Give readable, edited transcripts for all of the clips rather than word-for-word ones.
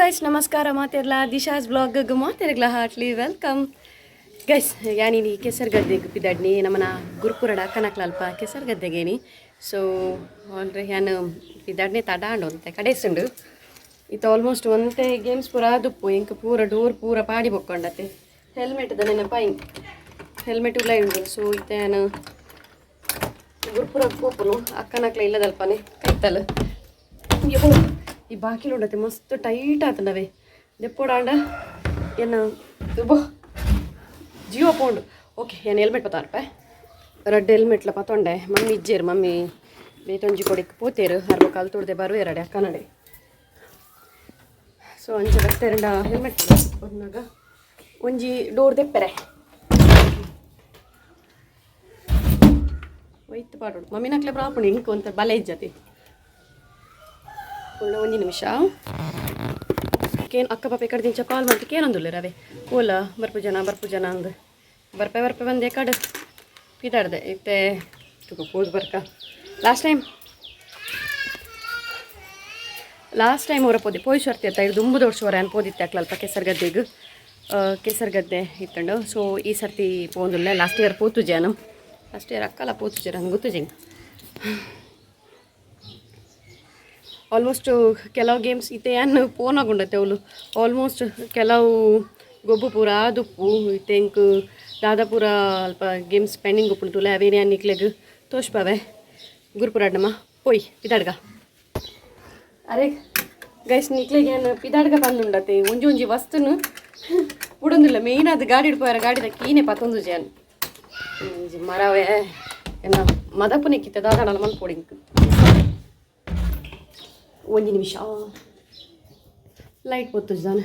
Guys, ನಮಸ್ಕಾರ ಮಾತಿರ್ಲ ದಿಶಾಸ್ blog ಮಾತಿರ್ಲ Hartley welcome guys. ಯಾನಿನಿ ಕೆಸರುಗದ್ದೆಗೆ ಪಿದಡ್ನಿ ನಮ್ಮನ ಗುರುಪುರಡ ಅಕ್ಕನಕ್ಲಲ್ಪ ಕೆಸರುಗದ್ದೆಗೇನಿ. ಸೊ ಅಂದ್ರೆ ಯಾನು ಪಿದಡ್ನೆ ತಡ ಅಂತೆ ಕಡೇಸುಂಡು. ಇತ್ತು ಆಲ್ಮೋಸ್ಟ್ ಒಂತೆ ಗೇಮ್ಸ್ ಪೂರ ದುಪ್ಪು ಎಂಕ್ ಪೂರ ಡೋರ್ ಪೂರ ಪಾಡಿ ಬೊಕ್ಕೊಂಡತೆ. ಹೆಲ್ಮೆಟ್ ದ ನೆನಪಾಯಿ ಹೆಲ್ಮೆಟ್ ಉಲ್ಲ ಉಂಡು. ಸೊ ಇತ್ತೆ ಯಾನು ಗುರುಪುರ ಪೋಪುನು ಅಕ್ಕನಕ್ಲ ಇಲ್ಲದಲ್ಪನೆ ಕೈತಲ್. ಅಯ್ಯೋ, ಈ ಬಾಕಿಲು ಉಂಡತೆ ಮಸ್ತ್ ಟೈಟ್ ಆತಂಡವೆ ದೆಪ್ಪೋಡಾಂಡ ಏನ ಬೋ ಜಿಯೋ ಪೋಂಡು. ಓಕೆ, ಏನು ಹೆಲ್ಮೆಟ್ ಪತ್ತಾರಪ್ಪ ರಡ್ಡ್ ಹೆಲ್ಮೆಟ್ಲ ಪತ್ತೊಂಡೆ. ಮಮ್ಮಿ ಇಜ್ಜೇರು, ಮಮ್ಮಿ ಬೇತೊಂಜಿ ಕೊಡಿಕ್ ಪೋತೇರು ಅರ್ಬ ಕಲ್ ತುಡ್ದೆ ಬರುವೆರಡೆ ಅಕ್ಕನಡೆ. ಸೊ ಅಂಚ ಬತ್ತೆರಂಡ ಹೆಲ್ಮೆಟ್ ಪೊನ್ನಾಗ ಒಂಜಿ ಡೋರ್ ದೆಪ್ಪೆರೆ ಒಯ್ತು ಪಾಡೋಡು. ಮಮ್ಮಿನಕ್ಲೆ ಪ್ರಾಪುಂಡು ಇಂಕ್ ಒಂತ ಬಲೆ ಇಜ್ಜತಿ. ಒಂಜಿ ನಿಮಿಷ. ಕೇನ್ ಅಕ್ಕ ಪಾಪ ಕಡೆ ದಿಂಚ ಕಾಲ್ ಮಾಡ್ತು ಕೇನೊಂದುಲ್ಲ ರವೆ ಓಲ ಬರ್ಪು ಜನ ಬರ್ಪು ಜನ ಅಂದು ಬರ್ಪೆ ಬರ್ಪೆ ಬಂದೆ ಕಡೆ ಪಿದಾಡ್ದೆ ಇತ್ತೆ ತುಕ ಪೋದು ಬರ್ಕ. ಲಾಸ್ಟ್ ಟೈಮ್ ಲಾಸ್ಟ್ ಟೈಮ್ ಅವರ ಪೋದಿ ಪೋಯಿ ಸರ್ತಿ ಅತ್ತ ದುಂಬು ದೋಡ್ಸೋರ ಅನ್ ಪೋದಿತ್ತೆ ಅಕ್ಲಲ್ಪ ಕೆಸರುಗದ್ದೆಗೆ ಕೆಸರುಗದ್ದೆ ಇತ್ತಂಡು. ಸೊ ಈ ಸರ್ತಿ ಪೋಂದುಲ್ಲ. ಲಾಸ್ಟ್ ಇಯರ್ ಪೋತು ಜಾನು, ಲಾಸ್ಟ್ ಇಯರ್ ಅಕ್ಕಲ ಪೋತು ಜನ ಗೊತ್ತು ಜಿಂಗ್. ಆಲ್ಮೋಸ್ಟ್ ಕೆಲವು ಗೇಮ್ಸ್ ಇತ್ತೆ ಯಾನ್ ಪೋನಾಗುಂಡತ್ತೆ ಅವಳು. ಆಲ್ಮೋಸ್ಟ್ ಕೆಲವು ಗೊಬ್ಬು ಪೂರ ದುಪ್ಪು ಇತ್ತೆ ಎಂಕ್ ದಾದ ಪೂರ ಅಲ್ಪ ಗೇಮ್ಸ್ ಪೆಂಡಿಂಗ್ ಉಪ್ಪುಂಡು ತುಲೆ ಅವೇನೆ ಯಾನ್ ನಿಕ್ಲೆಗ್ ತೋಷ್ಪವೆ. ಗುರುಪುರಾಡ್ನಮ್ಮ ಪೋಯ್ ಪಿದಾಡ್ಗ. ಅರೆ ಗೈಸ್, ನಿಕ್ಲೆಗ್ ಯಾನ್ ಪಿದಾಡ್ಗ ಬಂದುಂಡತೆ ಒಂಜಿ ಒಂಜಿ ವಸ್ತುನು ಉಡೊಂದಿಲ್ಲ. ಮೇಯ್ನ್ ಅದು ಗಾಡಿ ಪೋಯರ ಗಾಡಿದ ಕೀನೆ ಪತ್ತೊಂದು ಜಾನ್ ಒಂಜಿ ಮರವೇ ಏನ ಮದಪುನೆಕ್ಕಿತ್ತೆ ದಾದಾಡಲ ಮಲ್ಪೊಡಿಂಕ್. ಒಂಜಿ ನಿಮಿಷ, ಲೈಟ್ ಪೊತ್ತು ಜಾನೆ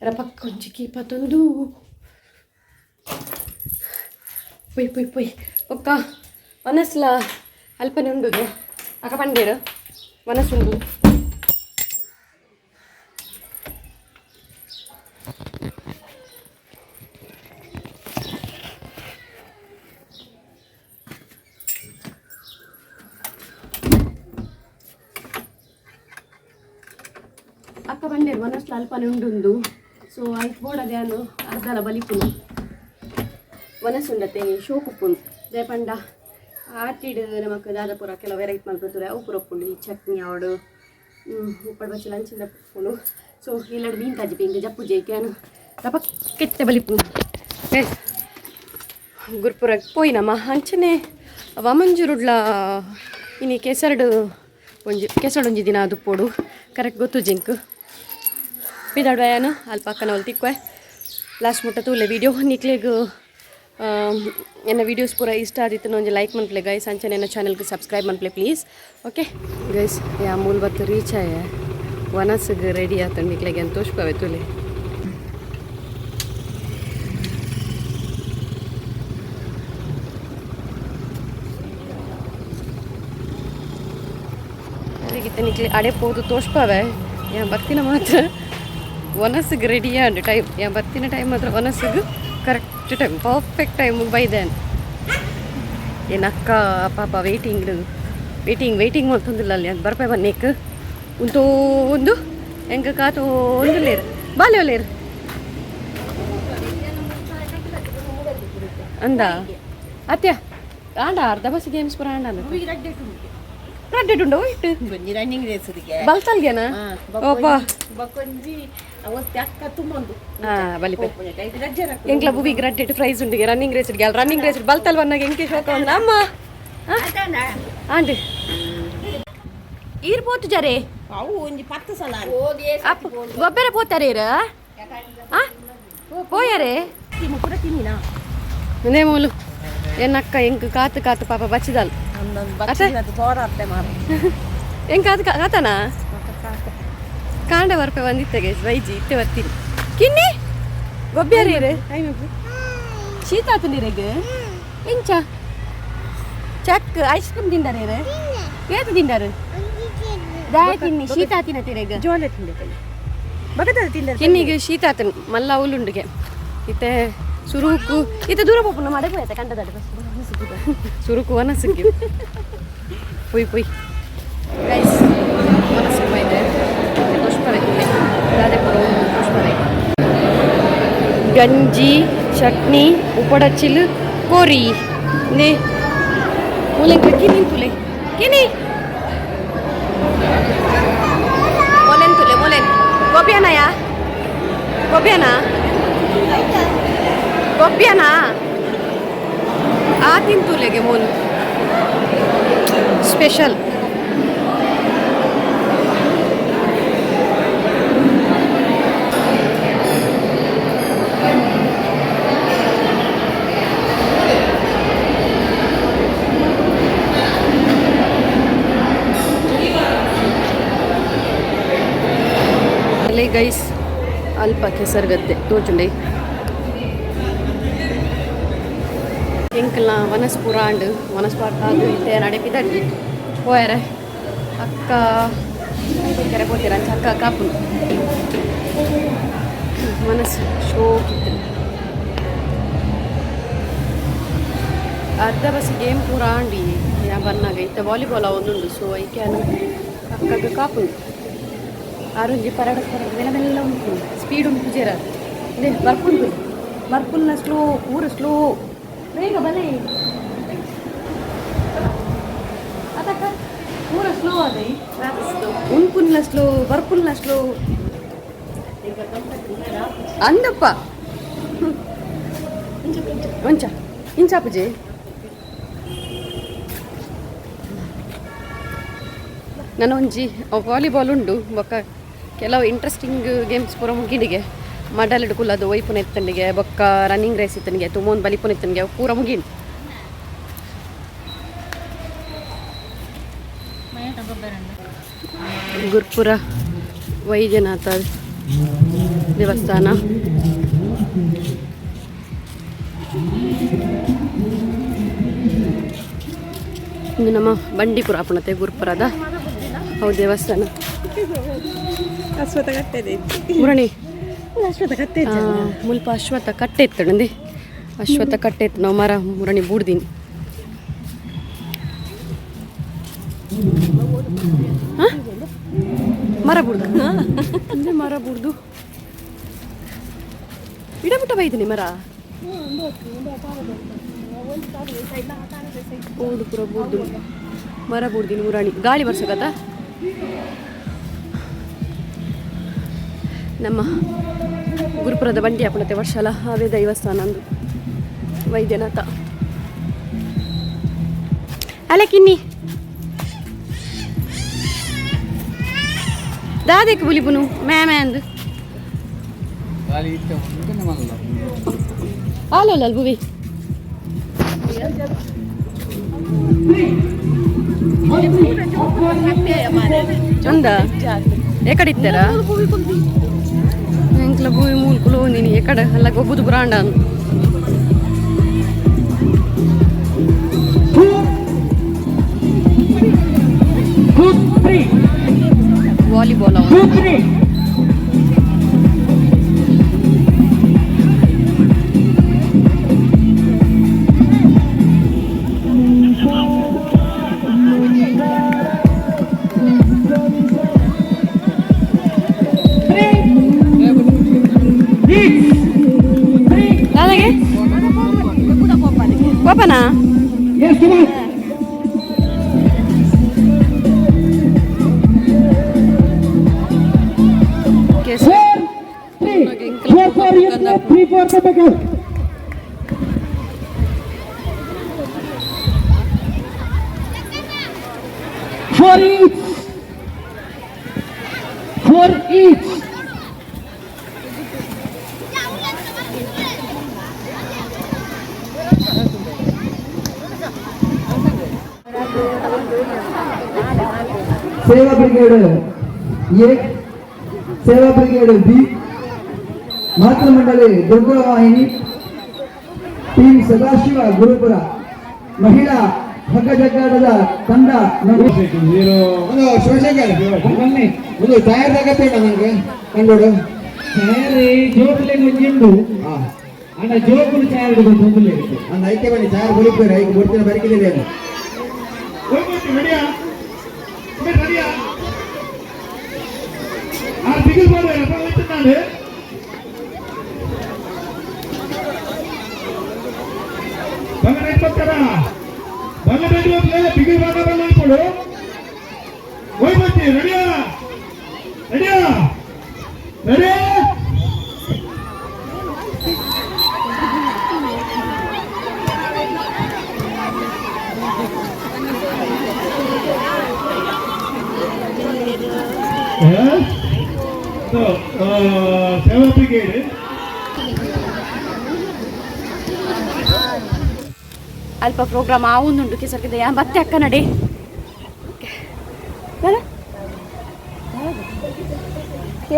ರಪಕ್ಕ ಒಂಜಿ ಕೀ ಪತ್ತೊಂದು. ಪೊಯ್ ಪೊಯ್ ಪೊಯ್ ಒಕ್ಕ ಮನಸ್ಲ ಅಲ್ಪನೆ ಉಂಡುಗೆ ಅಕ್ಕ ಪಂಡೇರು ಮನಸ್ಸುಂಡು. ಅಕ್ಕ ಬಂಡೇರು ಮನಸ್ಲ ಅಲ್ಪನೆ ಉಂಡುಂದು. ಸೊ ಐಕ್ ಬೋಡದೆ ಅನು ಅರ್ಧಲ ಬಲಿಪುನು ಮನಸ್ಸುಂಡತೆ ಶೋಕುಪ್ಪುಂಡು. ದೇಪಂಡ ಆಟಿಡ್ ನಮಕ್ ದಾದಪುರ ಕೆಲವು ವೆರೈಟಿ ಮಲ್ಪುತ್ತುರೆ ಅವು ಪೂರ ಉಪ್ಪುಂಡು. ಈ ಚಟ್ನಿ ಆವಡು ಉಪ್ಪಡ್ ಬಚ್ಚಲ ಅಂಚಿಂದ ಉಪ್ಪುಂಡು. ಸೊ ಇಲ್ಲಡ್ ಮೀನ್ ತಾಜಿ ಪಿಂಗ್ ಜಪ್ಪು ಜೈಕೆ ಅನು ರಪಕ್ಕೆತ್ತೆ ಬಲಿಪುನು. ಎಸ್, ಗುರ್ಪುರಗ್ ಪೋಯಿನಮ್ಮ ಅಂಚನೆ ವಾಮಂಜೂರುಡ್ಲ ಇನಿ ಕೆಸರ್ಡು ಒಂಜಿ ಕೆಸರ್ಡು ಒಂಜಿ ದಿನ ದುಪ್ಪೋಡು ಕರೆಕ್ಟ್ ಗೊತ್ತು ಜಿಂಕ್ ಪಿದಾಡ್ವಯಾನು ಅಲ್ಪ ಅಕ್ಕನ ತಿಕ್ವೆ. ಲಾಸ್ಟ್ ಮುಟ್ಟ ತೂಲೆ ವೀಡಿಯೋ. ನಿಕ್ಲೆಗ್ ಎನ್ನ ವೀಡಿಯೋಸ್ ಪೂರ ಇಷ್ಟ ಆದಿತ್ತು ಒಂಜಿ ಲೈಕ್ ಮನ್ಪ್ಲೆ ಗೈಸ್. ಅಂಚನೆ ಎನ್ನ ಚಾನಲ್ಗೆ ಸಬ್ಸ್ಕ್ರೈಬ್ ಮನ್ಪ್ಲೆ ಪ್ಲೀಸ್. ಓಕೆ ಗೈಸ್, ಯಾ ಮೂಲ ಬತ್ತು ರೀಚ್ ಆಯ ವನಸ್ಗೆ ರೆಡಿ ಆತ. ನಿಕ್ಲೆಗ್ ಏನು ತೋಷ್ಪವೆ ತೂಲೆ. ನಿಕ್ಲೆ ಅಡೆ ಪೋದು ತೋಷ್ಪವೆ. ಯಾ ಬರ್ತಿನ ಮಾತ್ರ ವನಸ್ಸಿಗೆ ರೆಡಿ ಆಂಡ್ ಟೈಮ್ ಯಾ ಬರ್ತಿನ ಟೈಮ್ ಮಾತ್ರ ವನಸ್ಸಿಗೆ ಕರೆಕ್ಟ್ ಟೈಮ್ ಪರ್ಫೆಕ್ಟ್ ಟೈಮ್ ಬೈದೇನ್. ಏನಕ್ಕ ಪಾಪ ವೇಟಿಂಗ್ ವೇಟಿಂಗ್ ವೇಟಿಂಗ್ ಮಲ್ತೊಂದಿಲ್ಲ ಅಲ್ಲಿ ಅದು ಬರ್ಪೆ ಬನ್ನಿಕ್ ಉಂತೋ ಒಂದು ಎಂಕ ಕಾತು ಒಂದು ಲೇರು ಬಾಲೆ ಒಲ್ಲೇರು ಅಂದ ಅತ್ಯ ಆಂಡ ಅರ್ಧ ಬಸ್ ಗೇಮ್ಸ್ ಪೂರ ಆಂಡ ರಡ್ಡೆಟ್ ಉಂಡು ಇಟ್ಟು ರನ್ನಿಂಗ್ ರೇಸ್ ಬಲ್ತಲ್ಗೆನಾ ಓಪ ಬಕ್ಕೊಂಜಿ ಅವತ್ತು ಅಕ್ಕ ತುಂಬೊಂದು. ಹಾಂ ಬಲಿಪೆ ಎಂಕ್ಲ ಬುವಿಗ್ ರಡ್ಡೆಟ್ ಪ್ರೈಸ್ ಉಂಡಿಗೆ ರನ್ನಿಂಗ್ ರೇಸ್ ಗೆ ರನ್ನಿಂಗ್ ರೇಸ್ ಬಲ್ತಲ್ ಬನ್ನಾಗ ಎಂಕೆ ಶೋಕ ಒಂದು ಅಮ್ಮ ಆಂಡ್ ಈರ್ ಪೋತು ಜರೆ. ಅವು ಒಂಜಿ 10 ಸಲ. ಅಪ್ಪ ಗೊಬ್ಬರ ಪೋತಾರೆ ಇರ ಪೋಯರೆ ಪೂರ ತಿನ್ನಿನ. ನೇ ಮೂಲು ಏನಕ್ಕ ಎಂಕ್ ಕಾತು ಕಾತು ಪಾಪ ಬಚ್ಚಿದಲ್. ತೋರಾರ್ತೆ ಮಾರ. ಎಂಕ್ ಅದು ಕಾತನಾ ಕಾಂಡ ಬರ್ಪೆ ಬಂದಿತ್ತೆ ಗೈಸ್. ವೈಜಿ ಇತ್ತೆ ಬರ್ತೀನಿ. ಕಿನ್ನಿ ಗೊಬ್ಬ್ಯಾರೀರು ಶೀತ ಆತಂದಿರೆಗ್ ಎಂಚ check ice cream ತಿಂಡಾರೇರು ಏತು ತಿಂಡಾರು ದಾಯ ತಿನ್ನಿ ಶೀತ ಆತಿನ ತಿರೆಗ್. ಜೋಳ ತಿಂದೆ ಬಗದ ತಿಂದ. ಕಿನ್ನಿಗೆ ಶೀತ ಆತನ್ ಮಲ್ಲ ಉಲ್ಲುಂಡುಗೆ ಇತ್ತೆ ಸುರುಕು ಇತ್ತೆ ದೂರ ಪೋಪುನ ಮಡೆ ಪೋಯತೆ ಕಂಡದಾಡೆ ಸುರುಕು ವನಸುಕ್ಕೆ. ಪುಯ್ ಪುಯ್ ಗೈಸ್ ಮನಸ್ಸು ಇದೆ ಪುಷ್ಪರೆ ದಾದೆ ಪುಷ್ಪರೆ ಗಂಜಿ ಚಟ್ನಿ ಉಪಡಚಿಲ್ ಕೋರಿ ನೆ ಮೂಲೆಂಕ ಕಿನಿ ತುಲೆ ಕಿನಿ ಮೊಲೆನ್ ತುಲೆ ಮೊಲೆನ್ ಗೋಪಿಯಾನ ಯಾ ಗೋಪಿಯಾನ ಗೋಪಿಯಾನ ಆ ತಿಂತುಲೆಗೆ ಮೋಲ್ ಸ್ಪೆಷಲ್ ಅಲ್ಲೇ ಗೈಸ್ ಅಲ್ಪ ಕೆಸರುಗದ್ದೆ ತೋಚುಂಡೆ ಎಂಕಲ್ನ ವನಸ್ಪುರ ಅಂಡ್ ವನಸ್ಪಾಟ ಇತ್ತೆ ನಡೆಪಿದಡ್ಲಿ ಪೋಯರೆ ಅಕ್ಕ ಕೆರೆ ಪೋತೀರ ಅಂಚ ಅಕ್ಕ ಕಾಪುನು ಮನಸ್ಸು ಶೋಕಿತ್ತು. ಅರ್ಧ ಬಸ್ ಗೇಮ್ ಪೂರ ಆಂಡಿ ಯಾ ಬನ್ನಾಗ ಇತ್ತೆ ವಾಲಿಬಾಲ್ ಒಂದುಂಡು. ಸೊ ಐಕ್ಯಾನು ಅಕ್ಕಗ ಕಾಪುನು ಆರೊಂಜಿ ಪರಡ ಪರಡ ಮೆಲ್ಲ ಮೆಲ್ಲ ಉಂಟು ಸ್ಪೀಡ್ ಉಂಟು ಜೇರ ಇದೆ ಬರ್ಪುಂಡು ಬರ್ಪುಲ್ನ ಸ್ಲೋ ಊರು ಸ್ಲೋ ಬೇಗ ಬಲೆ ಅದಕ್ಕ ಊರ ಸ್ಲೋ ಅದೇ ಉಂಪುಲ್ನ ಸ್ಲೋ ಬರ್ಪುಲ್ನ ಸ್ಲೋ ಅಂದಪ್ಪ ಒಂಚ ಇಂಚಾಪುಜಿ ನನ್ನ ಒಂಜಿ ವಾಲಿಬಾಲ್ ಉಂಡು ಬೊಕ್ಕ ಕೆಲವು ಇಂಟ್ರೆಸ್ಟಿಂಗ್ ಗೇಮ್ಸ್ ಪೂರ ಮುಗಿಡಿಗೆ ಮಡಲ್ ಕುಲ್ಲದು ಒಯ್ಪುನ ಎತ್ತನಿಗೆ ಬೊಕ್ಕ ರನ್ನಿಂಗ್ ರೇಸ್ ಇತ್ತನಿಗೆ ತುಮೋನ್ ಬಲಿಪುನ ಎತ್ತನಿಗೆ ಅವು ಪೂರ ಮುಗಿಂಡು. ಗುರ್ಪುರ ವೈದ್ಯನಾಥ ದೇವಸ್ಥಾನ. ಇದು ನಮ್ಮ ಬಂಡೀಪುರ ಆಪಣತೆ ಗುರ್ಪುರದ ಅವು ದೇವಸ್ಥಾನ. ಅಶ್ವತ್ಥ ಕಟ್ಟೆ. ಮುರಣಿ. ಅಶ್ವತ್ಥ ಕಟ್ಟೆ. ಮುಲ್ಪ ಅಶ್ವತ್ಥ ಕಟ್ಟೆ ಇತ್ತಂడి ಅಶ್ವತ್ಥ ಕಟ್ಟೆ ಇತ್ತು ನಾವು ಮರ ಮುರಣಿ ಬೂಡ್ದೀನಿ. ಹ? ಮರ ಬುಡ್ದು ಅಂದ್ರೆ ಮರ ಬುಡ್ದು ಇಡಬಿಟ್ಟ ಬೈದಿನಿ ಮರ ಓಡು ಪೂರ ಬೂಡ್ದು ಮರ ಬೂಡ್ದಿನಿ ಮುರಾಣಿ ಗಾಳಿ ಬರ್ಸಕತ್ತ. ನಮ್ಮ ಗುರುಪುರದ ಬಂಡಿ ಅಪಣತೆ ವರ್ಷಲ ಅವೇ ದೈವಸ್ಥಾನ ಅಂದು ವೈದ್ಯನಾಥ ಅಲ್ಲ ಕಿನ್ನಿ ದಾದೆಕ್ ಬುಲಿಪುನು ಮೇ ಮೇ ಅಂದು ಆಲೋಲ್ಲ ಅಲ್ಬುವಿ ಚಂದ ಎಕಡಿತ್ತಾರ ಎಂಕ್ಲ ಭೂಮಿ ಮೂಲ್ಕುಲು ನೀನು ಎಕಡೆ ಅಲ್ಲ ಗೊಬ್ಬುದು ಬ್ರಾಂಡ ವಾಲಿಬಾಲ್ ಅವ. ದಾದಾಗೆ ಕೋಪನಾ? Four each. Four each. Seva brigade A, Seva brigade B, Matra Mandali Durga Vahini, team Sadashiva Gurupura, ಮಹಿಳಾ ಹಗ್ಗ ಜಗ್ಗಾಟದ ತಂಡ ಒಂದು ಶಿವಶಂಕರ್ ಒಂದು ಟೈರ್ ತಗತ್ತೆ ನನಗೆ ಕಂಡೋಡು. ಚೇರ್ ಜೋಕುಲೆ ಒಂಜಿಂಡು ಅಣ್ಣ ಜೋಕುಲು ಚೇರ್ ಗೊತ್ತೊಂದುಲ್ಲೆ. ಒಂದು ಐಕೆ ಬನ್ನಿ ಚಾರ್ ಬಲಿಪೇರು ಐಕೆ ಬುಡ್ತಿನ ಬರಿಕಿದೆ. 10 ಬಂಗಡ ಪಕ್ಕದ ಬಂಗಡ ಬಿಗಿ ಭಾಗ ಬಂದು ಹೋಯ್ಬತ್ತಿ ರೆಡಿಯಾ ರೆಡಿಯಾ ರೆಡಿ ಸೇವಾ ಬ್ರಿಗೇಡ್ ಅಲ್ಪ ಪ್ರೋಗ್ರಾಮ್ ಆವೊಂದುಂಡು ಕೆಸರ್ಗಿದ ಯಾ ಬತ್ತೆ ಅಕ್ಕ ನಡೆ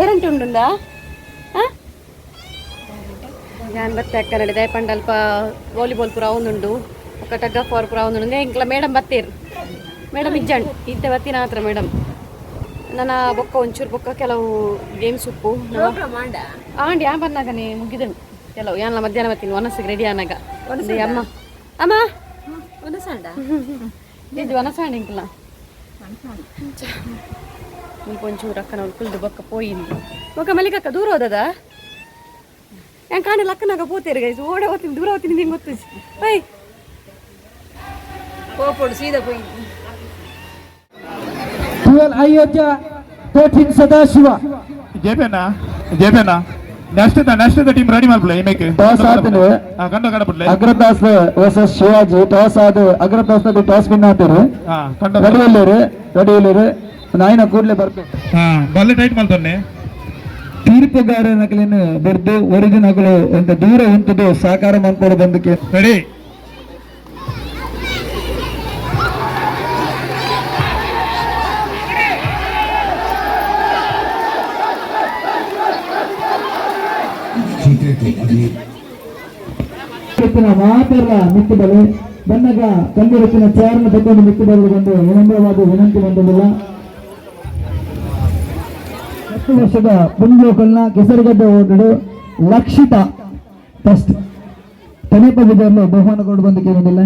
ಏರಂಟು ಉಂಡುಂದಾ ಯಾನ್ ಬತ್ತೆ ಅಕ್ಕ ನಡೆ ದಯಪಂಡ ಅಲ್ಪ ವಾಲಿಬಾಲ್ ಪೂರ ಆವೊಂದುಂಡು ఒక tug of war ಪೂರ ಆವೊಂದುಂಡು ಎಂಕ್ಲ ಮೇಡಮ್ ಬತ್ತೇರು ಮೇಡಮ್ ಇಜ್ಜಂಡ್ ಇತ್ತೆ ಬತ್ತಿನ ಹತ್ರ ಮೇಡಮ್ ನನ್ನ ಬೊಕ್ಕ ಒಂಚೂರು ಬೊಕ್ಕ ಕೆಲವು ಗೇಮ್ಸ್ ಉಪ್ಪು ಆಂಡಿ ಯಾ ಬಂದಾಗನೆ ಮುಗಿದನು ಕೆಲವು ಯಾನ್ಲ ಮಧ್ಯಾಹ್ನ ಬತ್ತೀನಿ ಒನಸಿಗೆ ರೆಡಿ ಆನಾಗ ಅಮ್ಮ ಅಮ್ಮ ಇದು ವನಸಾಂಡ್ ಇಂಕಲ ಮುಲ್ಪ ಒಂಚೂರು ಅಕ್ಕನ ಕುಲ್ದು ಬೊಕ್ಕ ಪೋಯಿಂದು ಬೊಕ್ಕ ಮಲ್ಲಿಕಕ್ಕ ದೂರ ಹೋದದ ಯಾನ್ ಕಾಣಲ್ಲ ಅಕ್ಕನಾಗ ಪೋತೇರು ಗೈಸ್ ಓಡ ಹೋಗ್ತೀನಿ ದೂರ ಹೋಗ್ತೀನಿ ನಿಂಗೆ ಗೊತ್ತು ಬೈ ಪೋಪೋಡು ಸೀದಾ ಪೋಯಿ 12 Ayodhya, 13 Sadashiva. ಜೆಪೆನಾ ಜೆಪೆನಾ next next team ready ಮಾಡ್ಬಿಡ್ಲೆ ಇಮೇಕ್ toss ಆತನು. ಕಂಡ ಕಂಡ ಅಗ್ರದಾಸ್ ವರ್ಸಸ್ ಶಿವಾಜಿ ಟಾಸ್ ಆದ ಅಗ್ರದಾಸ್ ಟಾಸ್ ವಿನ್ ಆತರು. ಕಂಡ ರೆಡಿ ಇಲ್ಲೇರು ರೆಡಿ ಇಲ್ಲೇರು ನಾಯಿನ ಕೂಡಲೇ ಬರ್ಬೇಕು. ಬಲ್ಲೆ ಟೈಟ್ ಮಾಡ್ತಾನೆ. ತೀರ್ಪುಗಾರನಕಲೇನು ಬರ್ದು ಒರಿಜಿನಗಳು ಒಂದು ದೂರ ಉಂಟದು ಸಾಕಾರ ಮಾಡ್ಕೊಂಡು ಬಂದಕ್ಕೆ. ರೆಡಿ ಮಾತೆಲ್ಲ ಮಿತ್ತು ಬಲೆ ಬಂದಾಗ ಕಂದಿರತ್ತಿನ ಚೇರ್ನ ತಕೊಂಡು ಮಿತ್ತು ಬರಲು ಬಂದು ವಿನಮ್ರವಾದ ವಿನಂತಿ ಬಂದಿಲ್ಲ. 10 ವರ್ಷದ ಪುಂಜೋಕಲ್ನ ಕೆಸರುಗಡ್ಡೆ ಓಟಡು ಲಕ್ಷಿತ ಫಸ್ಟ್ ತನೇಪ ಬಿಜಾರ್ಲು ಬಹುಮಾನ ಕೊಡು ಬಂದು ಕೇಳಿಲ್ಲ.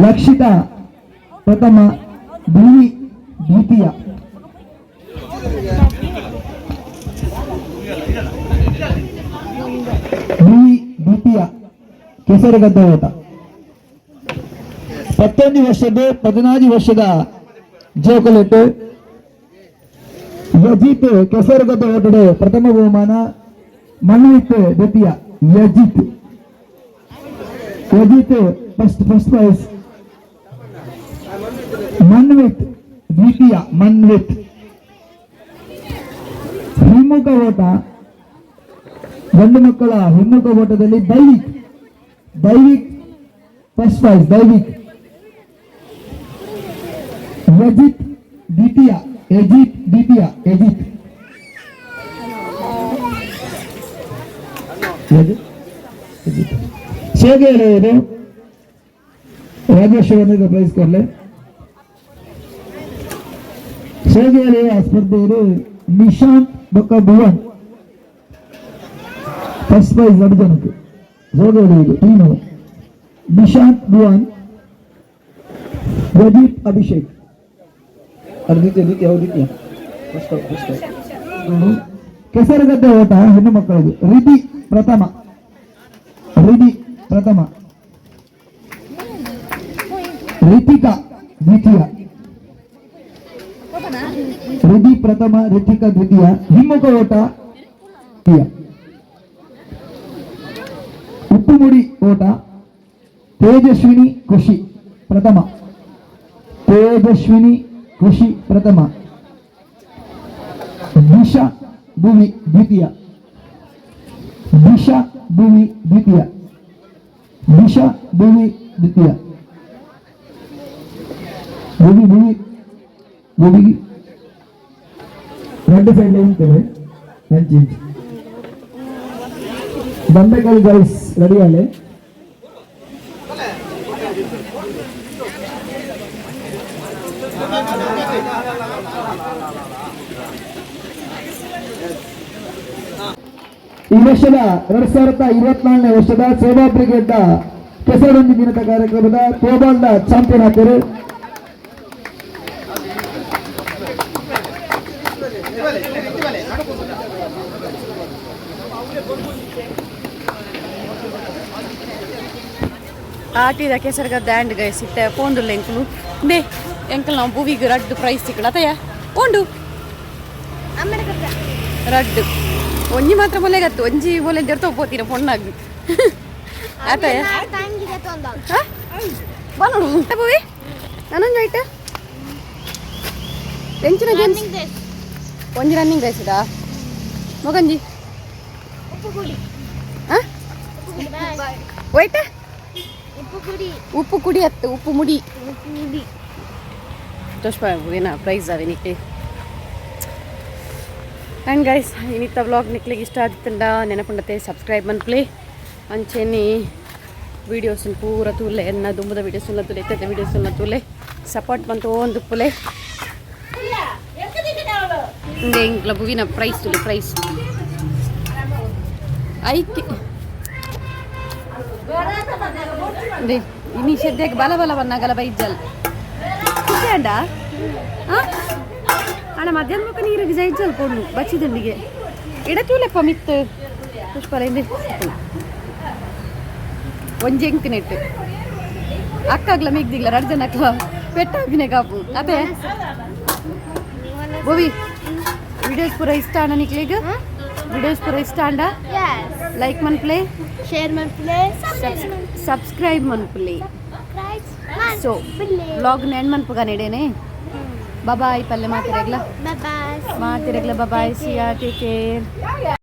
ಲಕ್ಷಿತ ಪ್ರಥಮ, ಭೂಮಿ ದ್ವಿತೀಯ. ಭೂಮಿ ದ್ವಿತೀಯ ಕೆಸರುಗದ್ದೆ ಓಟ. 19 ವರ್ಷದ 14 ವರ್ಷದ ಜೋಕಲೆಟ್ಟು ಯಜಿತ್ ಕೆಸರುಗದ್ದೆ ಓಟಡು ಪ್ರಥಮ ಬಹುಮಾನ, ಮನ್ವಿತ್ ದ್ವಿತೀಯ. ಯಜಿತ್ ಯಜಿತ್ first first prize, Manvith ದ್ವಿತೀಯ. ಮನ್ವಿತ್ ಹಿಮ್ಮುಖ ಓಟ, ಗಂಡು ಮಕ್ಕಳ ಹಿಮ್ಮುಖ ಓಟದಲ್ಲಿ ದೈವಿಕ್ ದೈವಿಕ್ ಫಸ್ಟ್ ಪ್ರೈಸ್ ದೈವಿಕ್. ಯಜಿತ್ ದ್ವಿತೀಯ ಯಜಿತ್ ದ್ವಿತೀಯ ಯಜಿತ್ ಯಜಿತ್ ಯಜಿತ್ ಸೇಗೆಯವರು ರಾಜೇಶ್ವರನಿಗೆ ಪ್ರೈಸ್ ಕೊಡಲಿ. ಸೇಗೆಯ ಸ್ಪರ್ಧೆಯರು ನಿಶಾಂತ್ ಬೊಕ್ಕ ಭುವನ್ ಫಸ್ಟ್ ಪ್ರೈಸ್ ಎರಡು ಜನಕ್ಕೆ. ಜೋಗೇಳಿಗೆ ಟೀಮು ನಿಶಾಂತ್, ಭುವನ್, ಪ್ರದೀಪ್, ಅಭಿಷೇಕ್. ಅದು ದ್ವಿತೀಯ ದ್ವಿತೀಯ ಹೌದು ದ್ವಿತೀಯ ಫಸ್ಟ್ ಫಸ್ಟ್. ಕೆಸರುಗದ್ದೆ ಓಟ ಹೆಣ್ಣು ಮಕ್ಕಳಿಗೆ ರಿಧಿ ಪ್ರಥಮ ರಿಧಿ ಪ್ರಥಮ, ರಿತಿಕಾ ದ್ವಿತೀಯ. ರಿಧಿ ಪ್ರಥಮ, ರಿತಿಕಾ ದ್ವಿತೀಯ. ಹಿಮ್ಮುಖ ಓಟ ದ್ವಿತೀಯ. ಉಪ್ಪುಮುಡಿ ಓಟ ತೇಜಸ್ವಿನಿ ಖುಷಿ ಪ್ರಥಮ ತೇಜಸ್ವಿನಿ ಖುಷಿ ಪ್ರಥಮ, ದಿಶಾ ಭುವಿ ದ್ವಿತೀಯ ದಿಶಾ ಭುವಿ ದ್ವಿತೀಯ ದಿಶಾ ಭುವಿ ದ್ವಿತೀಯ. ಭುವಿ ಭುವಿ ಭುವಿ రెండు ಸೈಡ್ ಉಂಟು ಅಂಚು ಇಂಚು. ದಂಬೆಕಲ್ ಗರ್ಲ್ಸ್ ರೆಡಿ ಆಲೆ. ಈ ವರ್ಷದ 2024ನೇ ವರ್ಷದ ಸೇವಾ ಬ್ರಿಗೇಡ್ ಕೆಸರೊಂದಿ ದಿನದ ಕಾರ್ಯಕ್ರಮದ ಥ್ರೋಬಾಲ್ ಚಾಂಪಿಯನ್ ಆಗ್ತಾರೆ. ಆಟಿದ ಕೆಸರ್ಗದ್ದೆ ಆ್ಯಂಡ್ ಗೈಸ್ ಇತ್ತೆ ಪೋಂದುಲ್ಲ ಎಂಕುಲು. ಬೇ ಎಂಕಲ್ ನಾವು ಭೂವಿಗೆ ರಡ್ಡು ಪ್ರೈಸ್ ಸಿಕ್ಕಡ ಅತಯ್ಯ ಪೋಂಡು ರಡ್ಡು. ಒಂಜಿ ಮಾತ್ರ ಮೊಲೆಗತ್ತು, ಒಂಜಿ ಮೊಲೆ ಜರ್ತ ಪೋತೀರ ಪೊಣ್ಣಾಗಿ ಆತಯ್ಯ. ಬಾ ನೋಡು ಭೂವಿ, ನಾನೊಂದು ಆಯ್ತಾ ಎಂಚಿನ ಗೇಮ್ಸ್? ಒಂಜಿ ರನ್ನಿಂಗ್ ರೇಸ್ ಇದಾ, ಮೊಗಂಜಿ ಹಾಂ ಒಯ್ಟ ಉಪ್ಪು ಕುಡಿ ಅತ್ತು ಉಪ್ಪು ಮುಡಿ ತೋಷ್ಪ ಏನ ಪ್ರೈಸ್ ಅವೆ ನಿಕ್ಕೆ. ಆ್ಯಂಡ್ ಗೈಸ್, ಇನ್ನಿತ್ತ ವ್ಲಾಗ್ ನಿಕ್ಲಿಗೆ ಇಷ್ಟ ಆದಿತ್ತಂಡ ನೆನಪುಂಡತೆ ಸಬ್ಸ್ಕ್ರೈಬ್ ಮನ್ಪ್ಲೆ. ಅಂಚೆನಿ ವೀಡಿಯೋಸ್ ಪೂರ ತೂಲೆ, ಎನ್ನ ದುಂಬದ ವೀಡಿಯೋಸ್ ತೂಲೆ, ಇತ್ತದ ವೀಡಿಯೋಸ್ ತೂಲೆ, ಸಪೋರ್ಟ್ ಬಂತು ಒಂದು ಪುಲೆ. ಇಂಗ್ಲ ಬುವಿನ ಪ್ರೈಸ್ ತುಲೆ ಪ್ರೈಸ್ ಐಕೆ. ಇನಿ ಸದ್ಯಕ್ಕೆ ಬಲ ಬಲ ಬನ್ನಾಗಲ ಬೈಜಲ್ ಖುಷಿ ಅಂಡ. ಅಣ್ಣ, ಮಧ್ಯಾಹ್ನ ಮುಖ ನೀರಿಗೆ ಜೈಜಲ್ ಪೊಣ್ಣು ಬಚ್ಚಿದಂಡಿಗೆ ಇಡತೂಲೆಪ್ಪ ಮಿತ್ತು ಪುಷ್ಪಲ. ಇಂದೆ ಒಂಜಿ ಎಂಕ್ ನೆಟ್ಟು ಅಕ್ಕಾಗ್ಲ ಮಿಗ್ದಿಗ್ಲ ರಡ್ ಜನ ಅಕ್ಲ ಪೆಟ್ಟಾಗಿನೆ ಕಾಪು ಅದೇ. ಬೋವಿ, ವಿಡಿಯೋಸ್ ಪೂರ ಇಷ್ಟ ಅಣ್ಣ ನಿಕ್ಲಿಗ್? ವಿಡಿಯೋಸ್ ಪೂರ ಇಷ್ಟ ಅಂಡ? ಲೈಕ್ ಮನ್ಪ್ಲೆ. ಶೇರ್ ಮನ್ಪುಲೆ. ಸಬ್ಸ್ಕ್ರೈಬ್ ಮನ್ಪುಲೆ. ಸೊ ವ್ಲಾಗ್ ಎಂಡ್ ಮನ್ಪುಗ ನೆಡೇನೆ. ಬಾಯ್ ಪಲ್ಲೆ ಮಾತಿರಗ್ಲ. ಬಾಯ್. ಮಾತಿರಗ್ಲ. ಬಾಯ್, ಸಿಯಾ, ಟೇಕ್ ಕೇರ್.